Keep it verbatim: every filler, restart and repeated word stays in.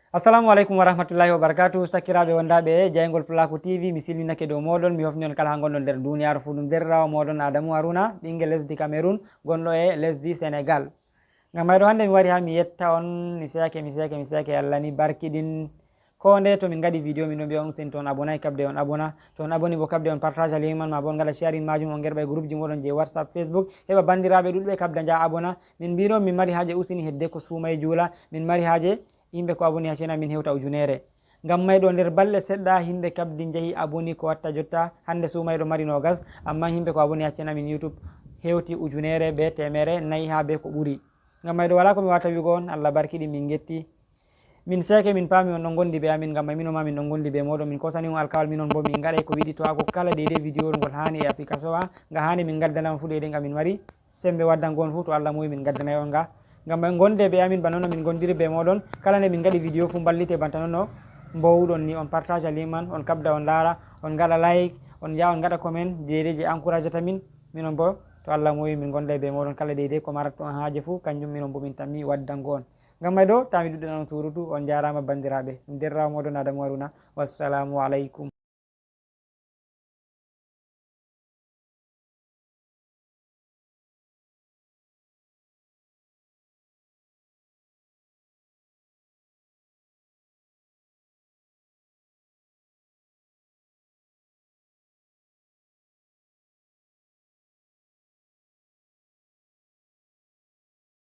Assalamu aleykum wa rahmatullahi wa barakatuh. Sakiraaɓe wondaaɓe e jayngol Pulaaku T V, mi silminake dow mooɗon, mi hofni on kala haa ngonɗon nder duniyaaru fuu. Ɗum deerɗiraawo mooɗon Adamu Haruna, ɓinngel lesdi Cameroun, gonɗo e lesdi Senegal. Ngam mayɗo hannde mi wari haa mi yetta on, mi seeke, mi seeke, mi seeke, Allah ni barkiɗin. Ko nde to min ngaɗi video, min ɗo mbiya on useni to on abonay, kaɓde on abona. To on aboni bo, kaɓde on partage lien man, maa bo on ngaɗa sharing maajum, on ngerɓa e groupe ji mooɗon je WhatsApp, Facebook, heɓa banndiraaɓe ɗuɗɓe kaɓda njaha abona. Min mbiɗo min mari haaje useni hedde ko suumay juula, min mari haaje yimɓe ko aboni haa cena min hewta ujunere. Ngam mayɗo nder balɗe seɗɗa yimɓe kaɓdi njahi aboni ko watta jotta, hannde suumay ɗo mari noogas, amma yimɓe ko aboni haa cena min YouTube hewti ujunere be teemere nayi haa be ko ɓuri. Ngam mayɗo wala ko mi wata wi'go on, Allah barkiɗi min ngetti. Min seeke min paami on ɗon gondi be amin, ngam may minon ma min ɗon gondi be mooɗon. Min koosani on alkawal minon bo min ngaɗay ko wiɗitowaago kala deydey video ngol haani e application wa, nga haani min ngaddana on fuu deydey nga min mari. Sembe waddango on fuu to Allah muyi min gaddanay on nga. Ngam may gonde be amin bana no min gondiri be mooɗon. Kala nde min ngaɗi video fuu mballite banta non no mbowuɗon ni, on partage lien man, on kaɓda on laara, on ngaɗa like, on njaha on ngaɗa comment, deydey je encouragata min, minon bo to Allah muyi min gonday be mooɗon kala deydey ko maratto on haaje fuu, kanjum minon bo min tammi waddango on. Ngam may ɗo, taa mi ɗuɗɗana on surutu, on njaaraama banndiraaɓe. Ɗum deerɗiraawo mooɗon Adamu Haruna. Wassalamu aleykum.